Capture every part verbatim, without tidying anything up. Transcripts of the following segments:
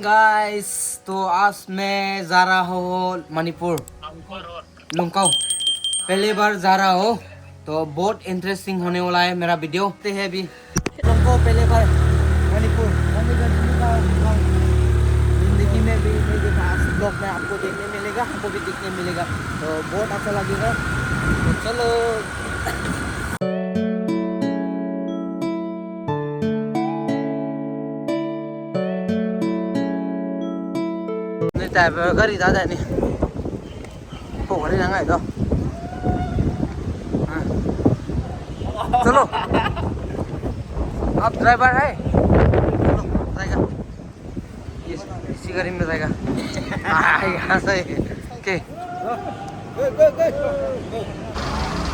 गाइस, तो आज मैं जा रहा हूँ मणिपुर, लुंगकाउ। पहली बार जा रहा हूँ, तो बहुत इंटरेस्टिंग होने वाला है मेरा वीडियो। ते हैं अभी। लुंगकाउ पहली बार मणिपुर, मणिपुर का जिंदगी में भी मेरे पास ब्लॉग में आपको देखने मिलेगा, हमको भी देखने मिलेगा। तो बहुत अच्छा लगेगा। तो चलो। Ni taibe gari da da ni. Pau gari na ngai da. हाँ। चलो। आप ड्राइवर है? चलो, जाएगा। इस, इसी गाड़ी में जाएगा। हाँ, यहाँ से। Okay.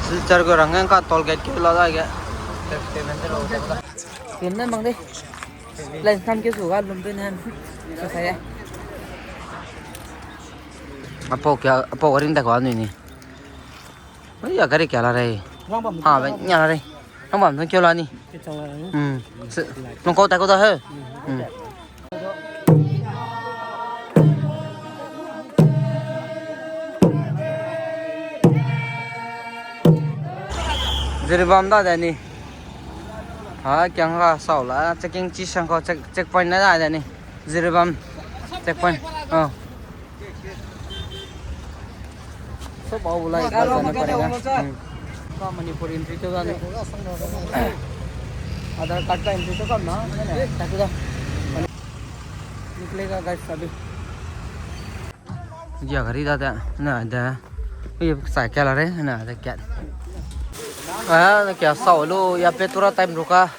Silchar gu rang ka toll gate ke la da ge. Tax payment lo. Lum ne mang de. Plan sam ke su ga lum pe ne. Sa sa ya. Apau kia, apau gari nda ko anui ni. Ui, ya gari kia la re. Ha, be nya la re. Nang bam tang keu la ni. Hmm. Lung kau tai kau da he. Hmm. Jiribam da de ni. Ha, kiang ga sau la, checking chi sang ko check, checkpoint na da de ni. Jiribam checkpoint. Oh. सब आओ बोला, इधर जाना पड़ेगा। Hmm. का मणिपुर entry तो जाने। आधार कार्ड का entry तो करना, है ना? ताकि तो निकलेगा guys अभी। Ya gari da da, na da. ये साइकिल आ रहे हैं ना, da क्या? Ah, क्या साउलो, यहाँ पे थोड़ा time रुका।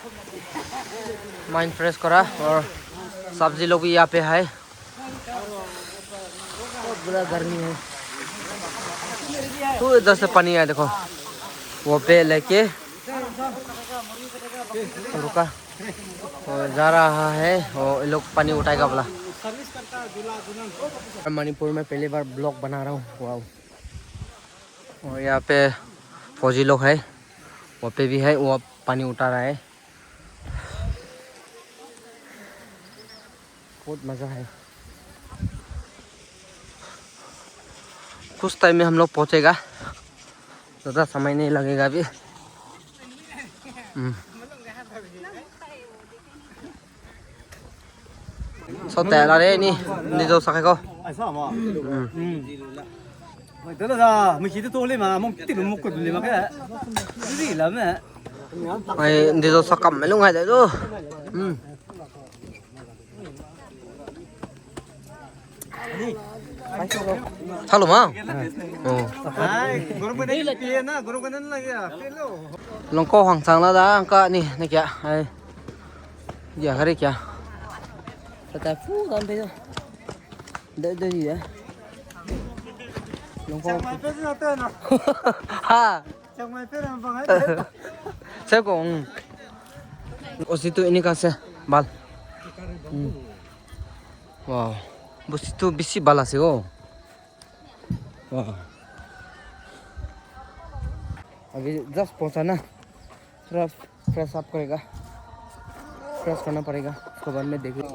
Mind fresh करा और सब्जी लोग भी यहाँ पे है। बहुत बड़ा गर्मी है। वो इधर से पानी आया, देखो। वो पे लेके रुका। वो जा रहा है, वो ये लोग पानी उठाएगा बोला। मणिपुर में पहली बार vlog बना रहा हूँ। Wow। और यहाँ पे फौजी लोग है, वहाँ पे भी है, वो पानी उठा रहा है। बहुत मजा है। कुछ टाइम में हम लोग पहुंचेगा, ज्यादा समय नहीं लगेगा अभी। Hmm. Sau ta la re ni, ndi zo sak ko. Ai sa ma. Hmm. Hmm. Mai ta la da, mai ki tu to le ma, mong ti lu mong ku le ma ke. Ri la me. Ai, ndi zo sak kam me lu ngai da do. Hmm. Hello ma. Oh. Hai, guru ko ne pi na, guru ko ne la ya, pe lo. Lungkau hang chang la da, angka ni, ne kia. Ai. Ya, gari kia. Tata fu dan pe. De, de, de. Lungkau. Ha. Changmai pe ram bang ai. Seko, mm. Ositu ini kase, bal. Hmm. Wow. Bositu bisi bal ase o. Wow. अभी just पहुंचा ना। थोड़ा fresh up करेगा। Fresh होना पड़ेगा। उसके बाद में देखेंगे।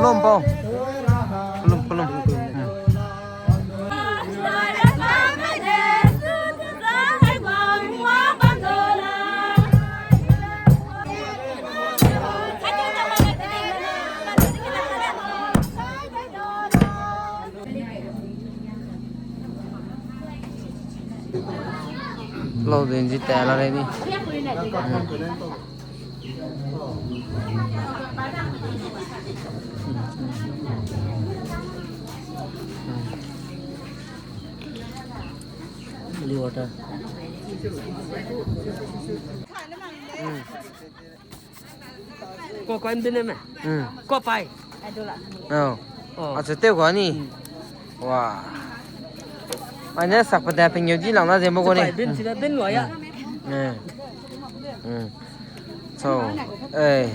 Kelum pau. Kelum, kelum. Hmm. Lau din ji ta la rei ni. Hmm. Holy water. Hmm. Ko ko bin me. Hmm. Ko pai. Oh. Oh. Achu tew ga ni. Hmm. Wa. Aine sak pa da pengeu di lang na zem bo ko ni. Pai bin si da bin wa ya. Hmm. Hmm. So, eh,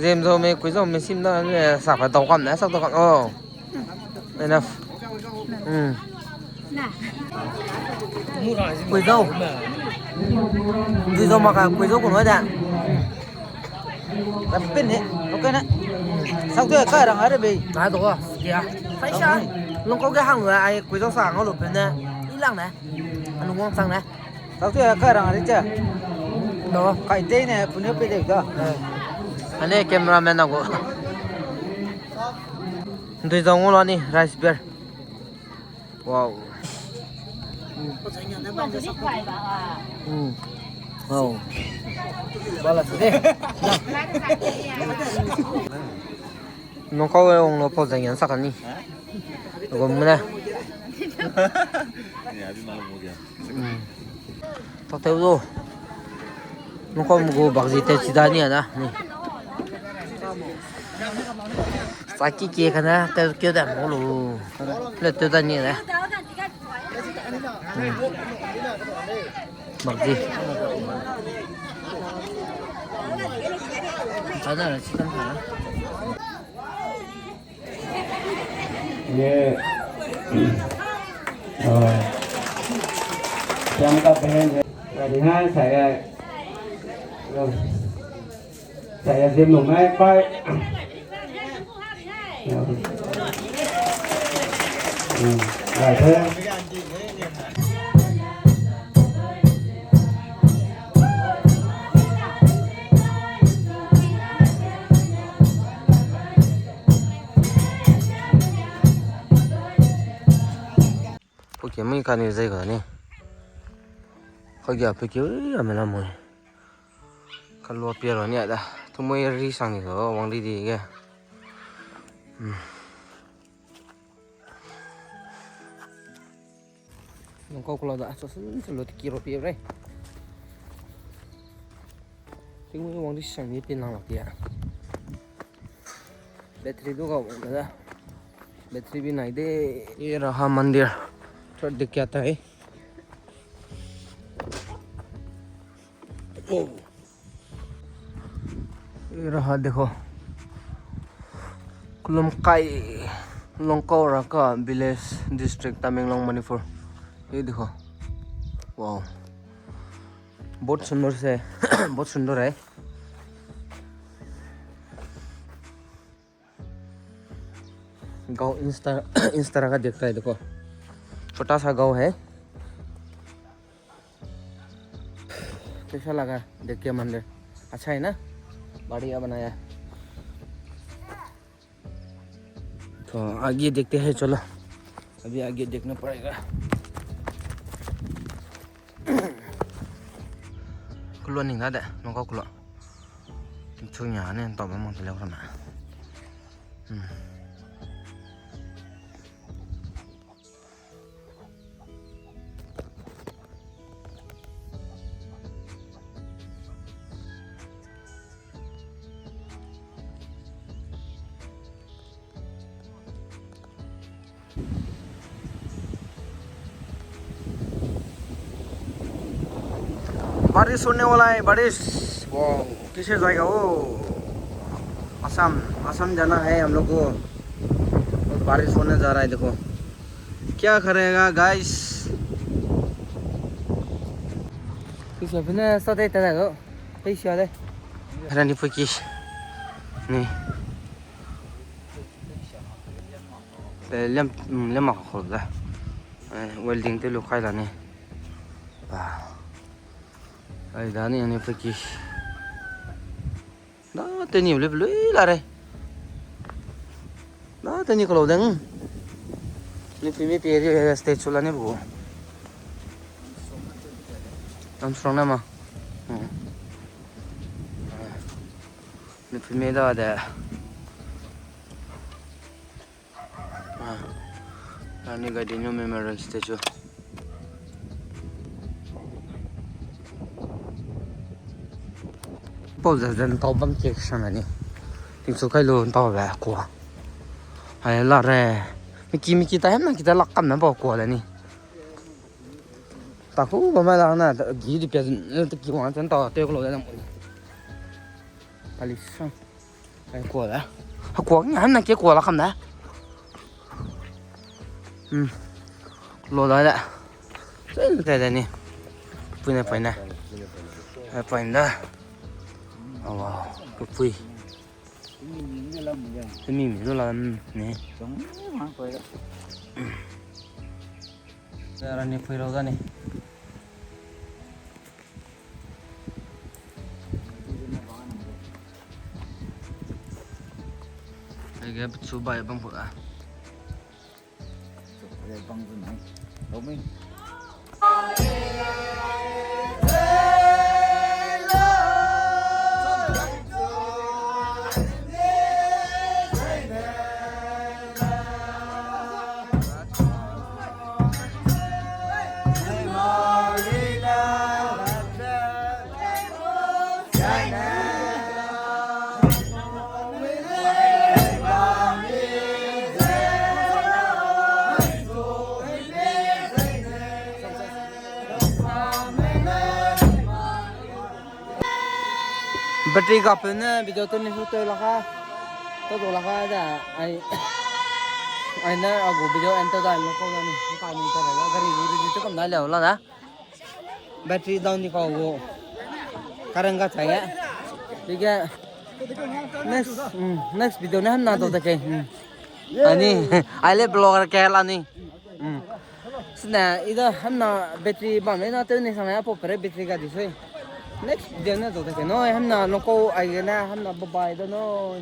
zem zo me, kui zo me sim da, eh, sak pa dau kam na, sak dau kam. Oh. Enough. Hmm. Kui zo. Dui zo maka, kui zo kun wa da. Pin he, okay ne. Sak tu kai rang are be. Na to ko, kia. Sai sa. Lungkau ge hang lu ai kui zo sa ngau lu pin ne. I lang ne. Anu wang sang ne. Sak tu kai rang are che. No, kai te ne pun pe de ga. Ane cameraman na go. Dui zo ngau la ni rice beer. Wow. Hmm. Wow. Bala sede. Nongkau e ong lo pau zeng yan sak ni. Gum ne. Hmm. Tak teu lo. Nongkau mgu bak zi teu chi da ni a da. Ni. Sa ki ki kana teu keu da mo lo. Le teu da ni le. Hmm. Bak zi. Sa da le chi kan ha. Ye, uh, siam ka pehen, uh, di hai, saya, uh, saya zim lu mai pai. Uh, uh, gai the. Okay, mui Kani zai ga ni. Kau gia pe ki, ui, a me la mui. Kalua pia ra ni a da. Tumui ri sang ni lo, wang di di ge. Hmm. Nung kau kula da, so sun sun lo tiki ro pia re. Tingui wang di sang ni pin lang lak ya. Battery du ga wang da. Battery भी नहीं दे। ये रहा मंदिर। थोड़ा दिख के आता है। ओ। ये रहा देखो। कुलमकाई लोंगकाओ राका village district Tamenglong Manipur। ये देखो। Wow। बहुत सुंदर से, बहुत सुंदर है। गाँव इस तरह, इस तरह का दिखता है, देखो। छोटा सा गाँव है। कैसा लगा देख के मंदिर? अच्छा है ना? बढ़िया बनाया। तो आगे देखते हैं, चलो। अभी आगे देखना पड़ेगा। Kulo ning da de, nung kau kulo. Chu nia ne, ntau ba mang te leu rana. Hmm. बारिश होने वाला है, बारिश। वो किसे जाएगा वो? असम, असम जाना है हम लोग को। बहुत बारिश होने जा रहा है, देखो। क्या करेगा, guys? Kisu pene sa dai ta dai lo. Tei sia dai. Rani pui ki. Ni. Te lem, mm, lem mak khol da. Eh, welding te lu khai la ni. Ba. Ai da ni ani pui ki. Da teni le lui la re. Da teni kalo deng. Ni pimi pe ri statue la ni bu. Armstrong na ma. Hmm. Ni pimi da de. Ah, Rani Gaidinliu Memorial Statue. Pau ze ze ntau bam ke sang ni. Tingchu kai lu ntau be kua. Hai la re. Miki miki ta hem na kita lak kam na pau kua le ni. Ta ku ba mai la na gi di pe zin ta ki wang zan ta te ko lo de na mo. Palisang. Ai, kua da. Ha, kua nge, ham na ke kua la kam da. Hmm. Lo da da. Sai te da ni. Pui ne, pui ne. Ai, pui da. Oh, wow. Pui, pui. Te mi mi du la, hmm, ni. Ra ni pui lo da ni. Ai ge pechu bai bam pu a. Bang zu nai. Lo mi. Battery gap ne video tu ni su toi laka. Tu tu laka da ai. Ai na agu video end to da lo ko ni. Ka ni ta la gari gari tu kam da la la da. Battery down ni kau gu. Current ga chai ge. Dige. Next, mm, next video ne hamna to take. Mm. Ani, ai le blogger ke la ni. Mm. Sine, ida hamna battery bam le na te ni sang ya pau pere battery ga di sui. Next video ne to take. No, hamna loko ai ge na hamna bye bye da no.